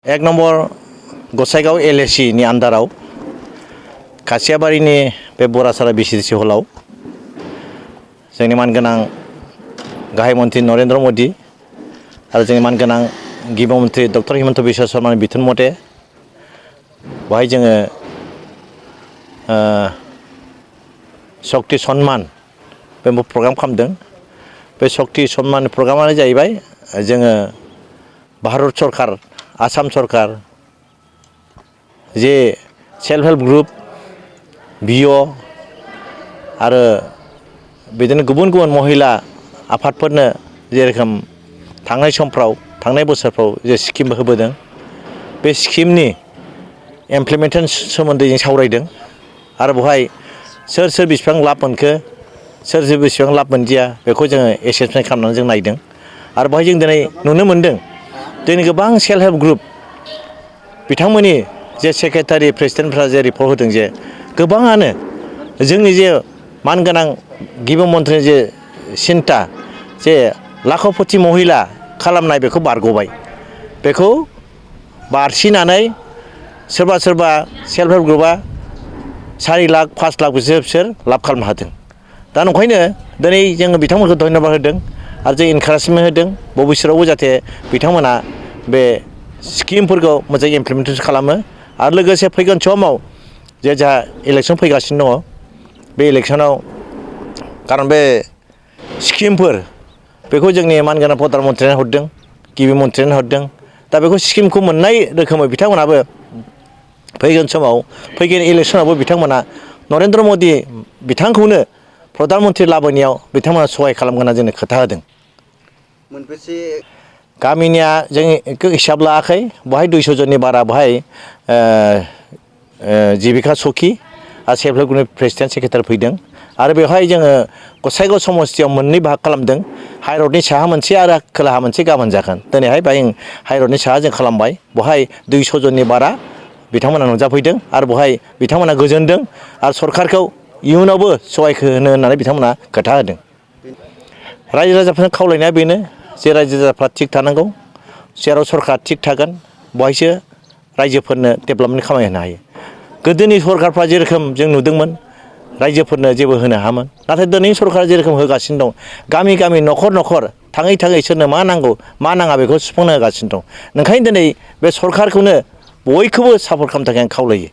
एक number Gossaigaon LAC नि आन्दाराव कासियाबारिनि बे बरासारा भिसिडिसि हलाव जोंनि मानगोनां गाहाय मन्त्रि नरेन्द्र मोदी आरो जोंनि मानगोनां गिबि मन्त्रि डक्टर हिमन्त बिश्व शर्मानि बिथोन मथे बेवहाय जोङो शक्ति सम्मान बे प्रग्राम खालामदों। बे शक्ति सम्मान प्रग्रामानो जाहैबाय जोङो भारत सरकार आसाम सरकार जे सेल्फ हेल्प ग्रुप बिअ आरो बिदिनो गुबुन गुबुन महिला आफादफोरनो जेरोखोम थांनाय बोसोरफ्राव जे स्किम होबोदों बे स्किमनि इमप्लिमेन्टेसन सोमोन्दै जों सावरायदों आरो बेवहाय सोर बेसेबां लाब मोनखो सोर बेसेबां लाब मोनदिया बेखौ जोङो एसेसमेन्ट खालामनानै जों नायदों आरो बेवहाय जों दिनै नुनो मोनदों जोंनि गोबां सेल्फ हेल्प ग्रुप बिथांमोननि जे सेक्रेटारि प्रेसिडेन्टफ्रा जे रिपर्ट होदों जे गोबाङानो जोंनि जे मानगोनां गिबि मन्थ्रिनि जे सिन्था जे लाखपति महिला खालामनाय बेखौ बारग'बाय बेखौ बारसिनानै सोरबा सेल्फ हेल्प ग्रुपआ 4 लाख 5 लाख बिसोर लाब खालामनो हादों। दा नंखायनो दिनै जोङो बिथांमोनखौ धन्यबाद होदों आरो जों इनकारेजमेन्ट होदों भबिष्यतआवबो जाहाथे बिथांमोना बे स्किमफोरखौ मोजां इमप्लिमेन्टेसन खालामो आरो लोगोसे फैगोन समाव जे जोंहा इलेक्सन फैगासिनो दङ बे इलेक्सनाव खारन बे स्किमफोर बेखौ जोंनि मानगोनां प्रधान मन्थ्रियानो हरदों गिबि मन्थ्रियानो हरदों। दा बेखौ स्किमखौ मोननाय रोखोमै बिथांमोनाबो फैगोन समाव फैगोन इलेक्सनावबो बिथांमोना नरेन्द्र मोदी बिथांखौनो प्रधान मन्थ्रि लाबोनायाव बिथांमोना सहाय खालामगोन होनना जोंनो खोथा होदों। मोनबेसे गामिनिया जों हिसाब लायाखै बेवहाय 200 जननि बारा बेवहाय जिबिका सखि आरो सेल्फ हेल्प ग्रुपनि प्रेसिडेन्ट सेक्रेटारि फैदों आरो बेवहाय जोङो गसाइगाव समस्तियाव मोननै बाहाग खालामदों हाइरडनि साहा मोनसे आरो खोलाहा मोनसे गाबोन जागोन। दिनैहाय बाहाय हाइरडनि साहा जों खालामबाय बेवहाय 200 जननि बारा बिथांमोना नुजाफैदों आरो बेवहाय बिथांमोना गोजोनदों आरो सरकारखौ इयुनावबो सहायखौ होनो होननानै बिथांमोना खोथा होदों। रायजो राजाफोरनो खावलायनाया बेनो जे रायजो राजाफ्रा थिग थानांगौ जेराव सरकार थिग थागोन बेवहायसो रायजोफोरनो डेभेलपमेन्ट खामानि होनो हायो। गोदोनि सरकारफ्रा जेरोखोम जों नुदोंमोन रायजोफोरनो जेबो होनो हायामोन नाथाय दिनैनि सरकारा जेरोखोम होगासिनो दं गामि न'खर थाङै सोरनो मा नांगौ मा नाङा बेखौ सुफुंनो होगासिनो दं। ओंखायनो दिनै बे सरकारखौनो बयखौबो सापर्ट खालामनो थाखाय आं खावलायो।